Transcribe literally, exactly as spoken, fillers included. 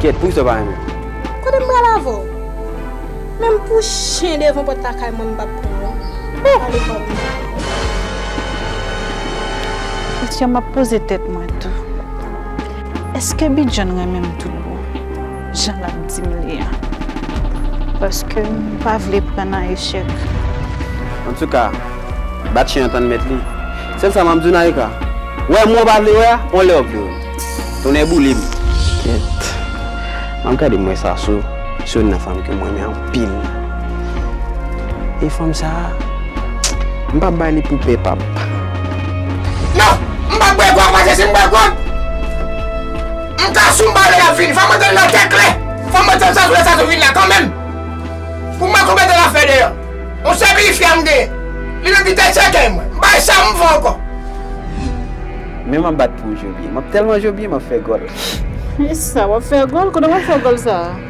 Kèt, poukisa w pa renmen m? Kote m pral avè w? Menm pou chen devan pòt lakay mwen, m p ap pran w. Pale pa w. Kestyon m ap poze tèt mwen tou. Èske Bidjann renmen m tout bon, jan l ap di m li an? Paske m pa vle pran nan echèk. Antouka, bat chen an tann mèt li. Sèl sa m ap di w, Naïka, wè m ou pa vle wè a, yon lè w ap vle wè m. Tonnè boule m. Kèt. M ap gade m wè sa sou, sou youn nan fanm ke m renmen anpil. E fanm sa a, m p ap bay li pou pèp ap. Non! M p ap bwè gwòg, paske si m bwè gwòg, m ka sou m pale l ap vini. Fò m antre nan tèt lè. Fò m antre sa sou lè sa sou vin la kanmenm. Pou m wè konbyen tan l ap fè deyò. On sèl pitit fi a m genyen. Li menm ki te tcheke mwen. M bay sa m fè ankò. Men m ap bat pou w jodi. M ap tèlman jodi, m ap fè gòl. E sa, w ap fè gòl? Kote w ap fè gòl sa a?